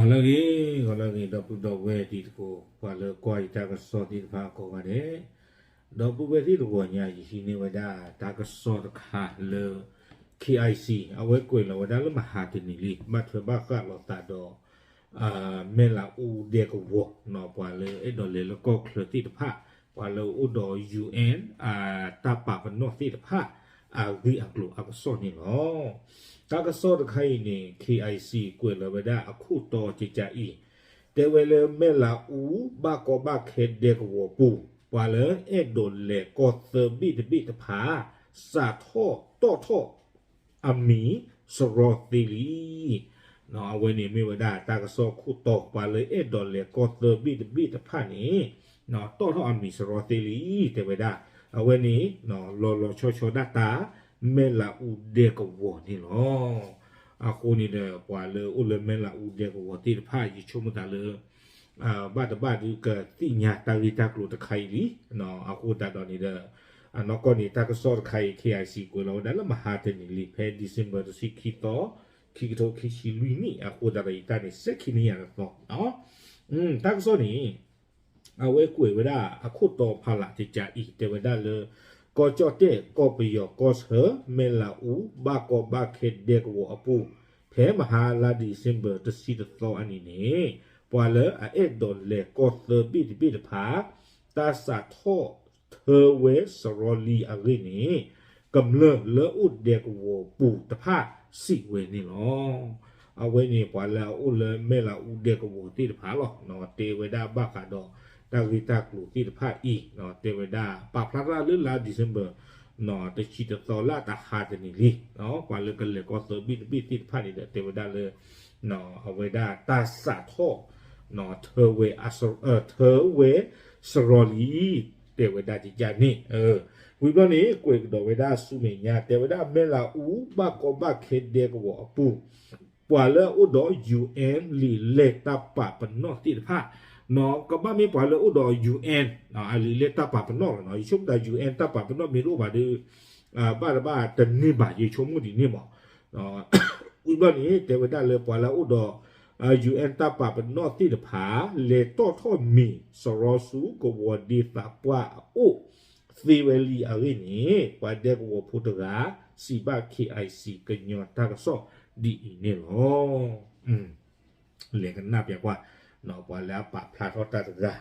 ဂီၤလၢအဂ့ၤ, ဂီၤလၢအဂ့ၤ ဒီပုၢ်ဒီဝဲၢ်တံၤသကိး ပှၤလၢကွၢ်ယတၢ်ကစီၣ်သ့ၣ်တဖၣ်ကိးဂၤဒဲး, ဒီပုၢ်ဝဲၢ်သ့ၣ်တဂီၤညါ ယဟံးန့ၢ်ဝဲဒၣ်တၢ်ကစီၣ်တခါလၢ KIC အဝဲကွဲးလီၤဝဲဒၣ်လၢမဟါတနံၤလံ ဘၣ်ထွဲဘၣ်ဃးလိာ်သးဒီး မဲၢ်လးအူဒဲကဝီၤ ပှၤလၢအဲၣ်ဒိးလဲၤလၢကီၢ်ချၢသ့ၣ်တဖၣ်, ပှၤလၢအိၣ်ဒီး UN တၢ်ပာ်ပနီၣ်သ့ၣ်တဖၣ် အဂ့ၢ်အကျိၤအကစီၣ်န့ၣ်လီၤ. တၢ်ကစီၣ်တခါအံၤန့ၣ် KIC ကွဲးလီၤဝဲဒၣ်အခိၣ်တီကကးအံၤ, တဲဝဲလၢမဲၢ်လးအူ ဘၣ်ကီဘၣ်ခဲဒဲကဝီၤပူၤ ပှၤလၢအဲၣ်ဒိးလဲၤကီၢ်သၢဘ့ၣ်တဘ့ၣ်တဖၣ် စးထီၣ်တီၣ်ထီၣ် အမံၤစရီသ့လံ. အဝဲန့ၣ်မ့ၢ်ဝဲဒၣ်တၢ်ကစီၣ်ခိၣ်တီ ပှၤလၢအဲၣ်ဒိးလဲၤကီၢ်သၢဘ့ၣ်တဘ့ၣ်တဖၣ်န့ၣ် တီၣ်ထီၣ်အမံၤစရီသ့လံ တဲဝဲဒၣ်. အဝဲန့ၣ် လီၤလီၤဆီဆီဒၣ်တၢ် မဲၢ်လးအူဒဲကဝီၤန့ၣ်လီၤ. အဃိန့ၣ်ဒီး ပှၤလၢအိၣ်လၢမဲၢ်လးအူဒဲကဝီၤသ့ၣ်တဖၣ် ယဆိကမိၣ်သးလၢ ဘၣ်တဘၣ်ဒုးကသ့ၣ်ညါတၢ်ဂ့ၢ်တၢ်ကျိၤတခါအံၤလံ. အဃိသတးဒီးန့ၣ်ဒီး အနီၢ်ကီၢ်န့ၣ် တၢ်ကစီၣ်တခါအံၤ KIC ကွဲးလီၤဝဲဒၣ်လၢမဟါတနံၤလံ ဖဲ December တဆံခံသီ ခံကထိခံဆံလွံၢ်နံၣ် အဃိသတးဒီးယတၢ်န့ၣ် စဲးခံနံၣ်ယၤတသီ တၢ်ကစီၣ်န့ၣ် အဝဲကွဲးဝဲဒၣ်အခိၣ်တီဖးလၢ်တကးအံၤ တဲဝဲဒၣ်လၢ ကီၢ်ကၠီၣ်တဲၣ် ကီၢ်ပယီၤကီၢ်ဆၢ မဲၢ်လးအူ ဘၣ်ကီဘၣ်ခဲဒဲကဝီၤအပူၤ ဖဲမဟါလါ December တဆံတသီအနံၤန့ၣ် ပှၤလၢအအဲၣ်ဒိးလဲၤကီၢ်သၢဘ့ၣ်တဘ့ၣ်တဖၣ် တၢ်စးထီၣ်ထၢဝဲစရီလံအဂ့ၢ်န့ၣ် ကမျၢၢ်လၢအိၣ်ဒဲကဝီၤပူၤတဖၣ်စံးဝဲန့ၣ်လီၤ. အဝဲန့ၣ်ပှၤလၢအအိၣ်လၢမဲၢ်လးအူဒဲကဝီၤသ့ၣ်တဖၣ်လီၤ. တဲဝဲဒၣ်ဘၣ်ဃးဒီး တၢ်ဂ့ၢ်တၢ်ကျိၤသ့ၣ်တဖၣ်အံၤ တဲဝဲဒၣ် ပာ်ဖျါထီၣ်လၢလါ December တဆံတသီလၢအတဟါတနံၤလံ ပှၤလၢကလဲၤကီၢ်သၢဘ့ၣ်တဘ့ၣ်သ့ၣ်တဖၣ်န့ၣ်ဒီး တဲဝဲဒၣ်လၢ အဝဲဒၣ်တၢ်စးထီၣ် ထၢဝဲ ထၢဝဲစရီလံ တဲဝဲဒၣ်ကကန့ၣ် ဝံၤဘျီန့ၣ် ကွဲးကဒီးဝဲဒၣ်ဆူမဲာ်ညါ တဲဝဲဒၣ်မဲၢ်လးအူ ဘၣ်ကီဘၣ်ခဲဒဲကဝီၤအပူၤ ပှၤလၢအအိၣ်ဒီး UN လံာ်လဲၢ်တၢ်ပာ်ပနီၣ်သ့ၣ်တဖၣ် ကဘၣ်မ့ၢ်ပှၤလၢအအိၣ်ဒီး UN အလံာ်လဲၢ်တၢ်ပာ်ပနီၣ်လီၤနီၤ. ယဆိကမိၣ်တၢ် UN တၢ်ပာ်ပနီၣ်မ့ၢ်တအိၣ်ဘၣ်ဒီး ဘၣ်တဘၣ်တန့ၢ်ဘၣ် ယဆိကမိၣ်ဒ်န့ၣ်မး ဝံၤဘျီန့ၣ် တဲဝဲဒၣ်လၢပှၤလၢအအိၣ်ဒီး UN တၢ်ပာ်ပနီၣ်သ့ၣ်တဖၣ် လဲၤတီၣ်ထီၣ်မံၤစရီဆူကဝီၤဒ့သးပှၢ်အအိၣ်သ့ဝဲလံအဂ့ၢ်န့ၣ် ပှၤဒဲကဝီၤဖိတဂၤ စံးဘၣ် KIC ကညီတၢ်ကစီၣ်ဒ်အံၤန့ၣ်လီၤ. လဲၤကနၣ်ပျးကွၢ် ပှၤလၢအပာ်ဖျါထီၣ်တၢ်တဂၤ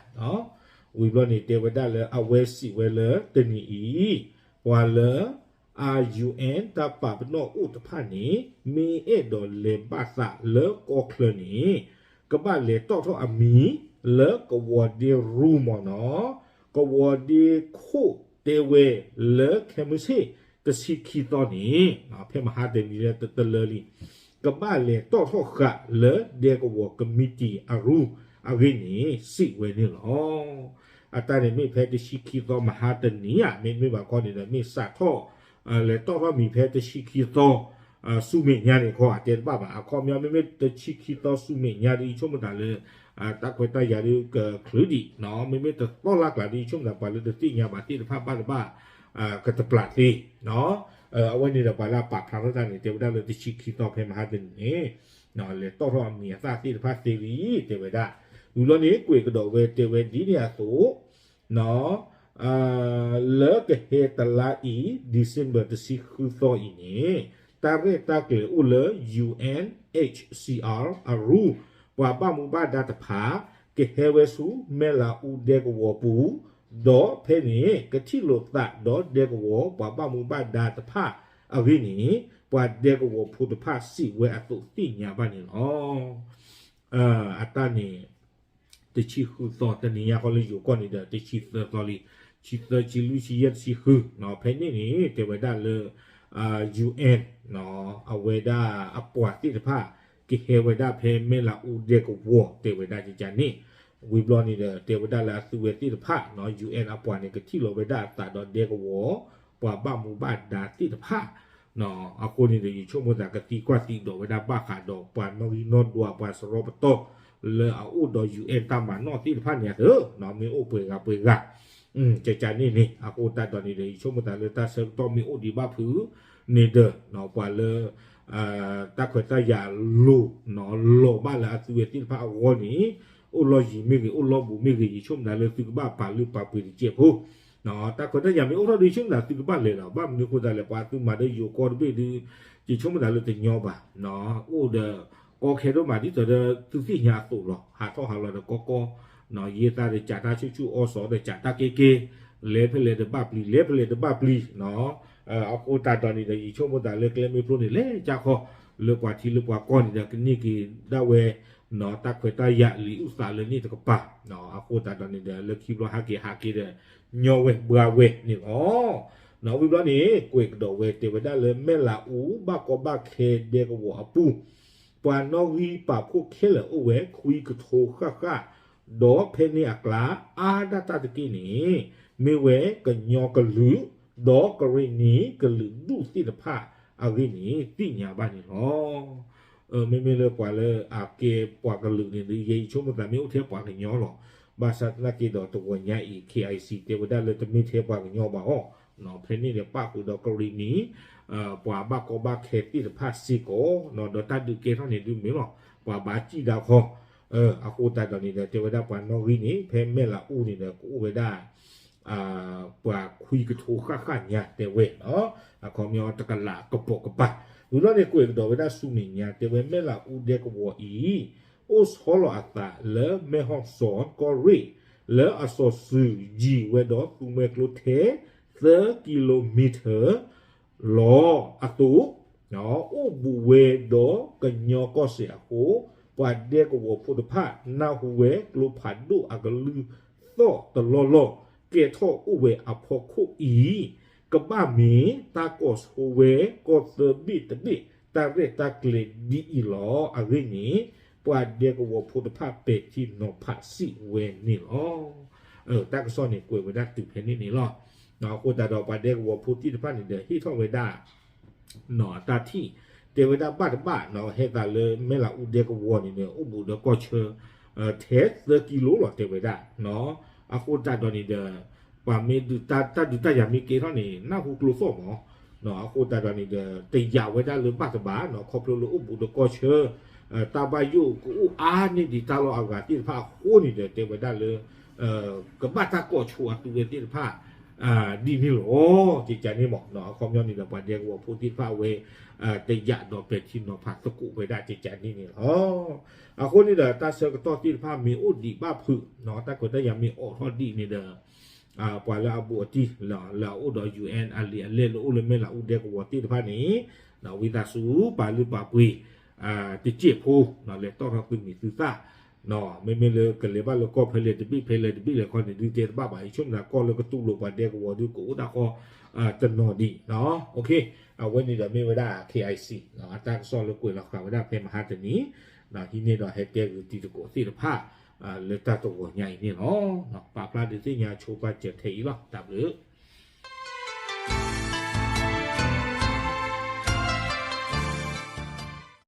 ဝံၤဘျီန့ၣ် တဲဝဲဒၣ်လၢအဝဲစံးဝဲလၢတနံၤအံၤ ပှၤလၢ UN တၢ်ပာ်ပနီၣ်အိၣ်တဖၣ်န့ၣ် မ့ၢ်အဲၣ်ဒိးလဲၤဘၣ်သးလၢကီၢ်ချၢန့ၣ် ကဘၣ်လဲၤတီၣ်ထီၣ်အမံၤလၢကဝီၤဒ့ရူမီၢ်နီၤ ကဝီၤဒ့ခိၣ်တဲဝဲလၢခဲမုၢ်ဆ့ၣ် တဆံခံသီန့ၣ် ဖဲမဟါတနံၤလၢတတလၢလံ ကဘၣ်လဲၤတီၣ်ထီၣ်ဃာ်လၢဒဲကဝီၤကမံးတံာ်အရူအဂ့ၢ်န့ၣ် စံးဝဲန့ၣ်လီၤ. အတၢ်န့ၣ်မ့ၢ်ဖဲတဆံခံသီမဟါတနံၤဧါ မ့တမ့ၢ်ဘၣ်ခီန့ၣ်ဒီး မ့ၢ်စးထီၣ် လဲၤတီၣ်ထီၣ်မံၤဖဲတဆံခံသီ ဆူမဲာ်ညါန့ၣ်ခီ အတဲတဘၣ်ဘၣ် အခီပညီ မ့မ့ၢ်တဆံခံသီဆူမဲာ်ညါဒီး ယဆိကမိၣ်တၢ်လၢ တၢ်ခွဲးတၢ်ယာ်ဒီးကချုးဒံး မ့မ့ၢ်တသီလၢ်ကျါဒီး ယဆိကမိၣ်တၢ်ပှၤလၢတသ့ၣ်ညါဘၣ်သ့ၣ်တဖၣ်ဘၣ်တဘၣ် ကတပျၢ်သ့ အဝဲန့ၣ်ဒီးပှၤလၢအပာ်ဖျါထီၣ်တၢ်န့ၣ် တဲဝဲဒၣ်လၢတဆံခံသီဖဲမဟါတနံၤန့ၣ် လဲၤတီၣ်ထီၣ်အမံၤအသၣ်သ့ၣ်တဖၣ်သ့လံ တဲဝဲဒၣ် ဝံၤဘျီန့ၣ် ကွဲးကဒီးဝဲတဲဝဲဒ်န့ၣ်အသိး လၢကဟဲတလါအံၤ December တဆံဃုသီအံၤန့ၣ် တၢ်ရဲၣ်တၢ်ကျဲၤအိၣ်လၢ UNHCR အရူ ပှၤဘၣ်မူဘၣ်ဒါတဖၣ် ကဟဲဝဲဆူမဲၢ်လးအူဒဲကဝီၤပူၤ ဒီးဖဲန့ၣ် ကထံၣ်လိာ်သးဒီးဒဲကဝီၤ ပှၤဘၣ်မူဘၣ်ဒါတဖၣ်အဂ့ၢ်န့ၣ် ပှၤဒဲကဝီၤဖိတဖၣ်စံးဝဲအသိးသ့ၣ်ညါဘၣ်န့ၣ်လီၤ. အတၢ်န့ၣ် တဆံဃုသီ တနံၤညါဃီလၢယိၤကီၢ်န့ၣ်ဒီး တဆံသၢသီလံ ဆံသၢ ဆံလွံၢ် ဆံယဲၢ် တဆံဃု ဖဲန့ၣ်န့ၣ် တဲဝဲဒၣ်လၢ UN အဝဲဒၣ်အပှၤသ့ၣ်တဖၣ် ကဟဲဝဲဒၣ်ဖဲမဲၢ်လးအူဒဲကဝီၤ တဲဝဲဒၣ်ကကန့ၣ် ဝံၤဘျီန့ၣ်ဒီး တဲဝဲဒၣ်လၢအသုဝဲသ့ၣ်တဖၣ် UN အပှၤန့ၣ် ကထံၣ်လိာ်ဝဲဒၣ်အသးဒီးဒဲကဝီၤ ပှၤဘၣ်မူဘၣ်ဒါသ့ၣ်တဖၣ် အဃိန့ၣ်ဒီး ယဆိကမိၣ်သးကသံကွၢ်သံဒိးဝဲဒၣ်ဘၣ်ဃးဒီးပှၤနီၣ်ဂံၢ်နီၣ်ဒွး ပှၤစရီပတီၢ် လၢအအိၣ်ဒီး UN တၢ်မၤနီၣ်သ့ၣ်တဖၣ်န့ၣ်အသိး မ့ၢ်အိၣ်ပှဲၤဂၤပှဲၤဂၤ ကကန့ၣ်န့ၣ် အဃိသတးဒီးန့ၣ်ဒီး ယဆိကမိၣ်သးလၢတၢ်ဆၢကတီၢ်မ့ၢ်အိၣ်ဒံးဘၣ်ဖုးန့ၣ်ဒီး ပှၤလၢ တၢ်ခွဲးတၢ်ယာ်လိၤ လီၤဘၣ်လၢအသုဝဲသ့ၣ်တဖၣ်အဂီၢ်န့ၣ် အိၣ်လီၢ်ယံၤမ့ၢ်ဂ့ၤ အိၣ်လီၢ်ဘူးမ့ၢ်ဂ့ၤ ယဆိကမိၣ်သးလၢသုကဘၣ်ပာ်လုၢ်ပာ်ပှ့ၤတစဲးဖိ တၢ်ခွဲးတၢ်ယာ်မ့ၢ်အိၣ်ထီၣ်ဒီး ယဆိကမိၣ်သးသုကဘၣ်လဲၤလီၤ. ဘၣ်မနုၤအဃိသတးလဲၣ် ပှၤသုမၤဒီးယိၤကီၢ်တဘ့ၣ်ဒီး ယဆိကမိၣ်သးလၢတညီဘၣ် အိၣ်ဒီးကီခဲဒိၣ်မး ဒ်သိးဒီးသုသ့ၣ်ညါအသိးလီၤ. ဟးထီၣ်ဟးလီၤဒီးကီကီ ယဲသးဒီးကးတၢ်ဆူၣ်ဆူၣ်အီစီၤဒီးကးတၢ်ကဲကဲ လဲၤဖဲလဲၣ်ဒီးဘၣ်ပျံၤ လဲၤဖဲလဲၣ်ဒီးဘၣ်ပျံၤ အဃိသတးဒီးန့ၣ်ဒီး ယဆိကမိၣ်သးလၢကျဲမ့ၢ်ဖျိန့ၣ် လဲၤကၢ်ခီ လၢပှၤထံလၢပှၤကီၢ်န့ၣ်ဒီး ကန့ၢ်က့ၤဒၣ်ဝဲ တၢ်ခွဲးတၢ်ယာ်လံာ်အုၣ်သးလၢန့ၣ်တကပၤ အဃိသတးဒီးန့ၣ်ဒီး လၢခံဘျီဟးက့ၤဟးက့ၤဒီး ညီဝဲဘှါဝဲန့ၣ်လီၤ. ဝံၤဘျီန့ၣ် ကွဲးကဒီးဝဲတဲဝဲဒၣ်လၢ မဲၢ်လးအူဘၣ်ကီဘၣ်ခဲဒဲကဝီၤအပူၤ ပှၤနီၣ်ဂံၢ်ပာ်ဖှိၣ်ခဲလၢာ်အိၣ်ဝဲခွံကထိဃၣ်ဃၣ် ဒီးဖဲန့ၣ်အကျါ အါဒၣ်တၢ်တက့ၢ်န့ၣ် မ့ၢ်ဝဲကညီကလုာ် ဒီးကရ့ၣ်နံၤကလုာ်ဒူၣ်သ့ၣ်တဖၣ်အဂ့ၢ်န့ၣ် သ့ၣ်ညါဘၣ်န့ၣ်လီၤ. မ့မ့ၢ်လၢပှၤလၢအကဲပှၤကလုာ်န့ၣ်ဒီး ယဲယဆိကမိၣ်သးမ့ၢ်အိၣ်ထဲပှၤကညီလီၤ. ဘၣ်ဆၣ်သနာ်က့ဒီးတဂီၤညါအံၤ KIC တဲဝဲဒၣ်လၢတမ့ၢ်ထဲပှၤကညီဘၣ်အီၤ, ဖဲန့ၣ်ဒီးပၣ်ဃုာ်ဒီးကရ့ၣ်နံၤ ပှၤဘၣ်ကီဘၣ်ခဲသ့ၣ်တဖၣ်စ့ၢ်ကီး ဒီးတၢ်ဒုးကဲထီၣ်န့ၣ်ဒုးမ့ၢ်လီၤ. ပှၤဘၣ်စံၣ်ဒၣ်ခီ အဃိသတးဒီးန့ၣ်ဒီး တဲဝဲဒၣ်ပှၤနီၣ်ဂံၢ်န့ၣ် ဖဲမဲၢ်လးအူန့ၣ်ဒီး ကအိၣ်ဝဲဒၣ် ပှၤခွံကထိဃၣ်ဃၣ်ညါတဲဝဲ, အခီပညီတကလးကပိာ်ကပၤ, ဝံၤလီၤန့ၣ် ကွဲးကဒီးဝဲဒၣ်ဆူမဲာ်ညါ တဲဝဲမဲၢ်လးအူဒဲကဝီၤအံၤ အိၣ်ဆီလီၤအသးလၢမဲၢ်ဟီၣ်စီၤကီၢ်ရ့ၣ် လၢအစီၤစုၤယံၤဝဲဒီးသူမှဲကျိထဲ သၢကံလိမံထၢၣ် လီၤအသိး, အိၣ်ဘူးဝဲဒီးကညီကီၢ်စဲၣ်အဃိ, ပှၤဒဲကဝီၤဖိတဖၣ် နၢ်ဟူဝဲကျိဖးဒိၣ်အကလုၢ်သီၣ်တလီၢ်လီၢ် ကဲထီၣ်အိၣ်ဝဲအဖီခိၣ်အံၤ, ကဘၣ်မ့ၢ်တၢ်ကိးဆိဝဲကီၢ်သၢဘ့ၣ်တဘ့ၣ် တၢ်ရဲၣ်တၢ်ကျဲၤဒ်အံၤလီၤ. အဂ့ၢ်န့ၣ် ပှၤဒဲကဝီၤဖိတဖၣ်ပဲာ်ထံနီၤဖးစံးဝဲန့ၣ်လီၤ. တၢ်ကစီၣ်န့ၣ်ကွဲးဝဲဒၣ်တုၤဖဲန့ၣ်န့ၣ်လီၤ. အဃိသတးဒီးပှၤဒဲကဝီၤဖိသ့ၣ်တဖၣ်န့ၣ်ဒီး ဟ့ၣ်ထီၣ်ဝဲဒၣ် တၢ်ထံၣ် တဲဝဲဒၣ်ဘၣ်တဘၣ် ဟဲသးလၢမဲၢ်လးအူဒဲကဝီၤန့ၣ်ဒီး အိၣ်ဘူးဒီးကီၢ်ဆၢ ထဲသၢကံလိလီၤ တဲဝဲဒၣ်. အဃိသတးဒီးန့ၣ်ဒီး ပှၤမ့ၢ်ဒုးတၢ်ဒုးတၢ်ယၤမ့ၢ်ကဲထီၣ်န့ၣ် နၢ်ဟူကျိသီၣ်မး, အဃိသတးဒီးန့ၣ်ဒီး တယာ်ဝဲဒၣ်လၢဘၣ်တဘၣ်နီၤ ခီဖျိလၢအိၣ်ဘူးဒီးကီၢ်ဆၢ တၢ်ဘၣ်ယိၣ်ကအိၣ်အါန့ၢ်ဒံးတၢ်လီၢ်အဂၤသ့ၣ်တဖၣ်အဃိန့ၣ်ဒီး တဲဝဲဒၣ်လၢ ကဘၣ်တၢ်ကိးဆိအသုဝဲသ့ၣ်တဖၣ် ဒ်န့ၣ်လီၤ. ကကန့ၣ်မး အခီပညီန့ၣ်ဒီး ပှၤဒဲကဝီၤဖိသ့ၣ်တဖၣ်ဝဲ တယာ်ဒီးပဲာ်ထံနီၤဖးသကိးဝဲဒၣ်ကကန့ၣ်န့ၣ်လီၤ. အဃိန့ၣ်ဒီး တၢ်ဆၢကတီၢ်သ့ၣ်တဖၣ်မ့ၢ်အိၣ်ဒံးဘၣ်ဖုး တၢ်ခွဲးတၢ်ယာ်မ့ၢ်အိးထီၣ်ဒံးန့ၣ်ဒီး ပှၤလၢအဘူးအတံၢ် လၢအအိၣ်ဒီး UN အလံာ်အလဲၢ်လၢအိၣ်လၢမဲၢ်လးအူဒဲကဝီၤသ့ၣ်တဖၣ်န့ၣ် ဝံသးစူၤပာ်လုၢ်ပာ်ပှ့ၤ တစဲးဖိ လဲၤတီၣ်ထီၣ်သုမံၤသုသၣ် မ့မ့ၢ်လၢကလဲၤဘၣ်လၢကီၢ်ဖဲလဲၣ်တဘ့ၣ်ဖဲလဲၣ်တဘ့ၣ်လဲၣ်ခီန့ၣ် ဒုးတဲတဘၣ်ဘၣ် ယဆိကမိၣ်သးကီၢ်လၢကတူၢ်လိာ်ပှၤဒဲကဝီၤဒုးကအိၣ်ဒၣ်ဃီ တနီၤဒံး. အဝဲန့ၣ်ဒီးမ့ၢ်ဝဲဒၣ် KIC အတၢ်ကစီၣ်လၢကွဲးလီၤဃာ်ဝဲဒၣ်ဖဲမဟါတနံၤ ဟံးန့ၢ်ဒီးဟဲတဲဂုာ်တံၤသကိးသ့ၣ်တဖၣ် လၢတၢ်တဂီၤညါအံၤန့ၣ်လီၤ. ပာ်ဖျါဒုးသ့ၣ်ညါဆိပာ်စၢၤထဲအံၤလီၤ. တၢ်ဘျုး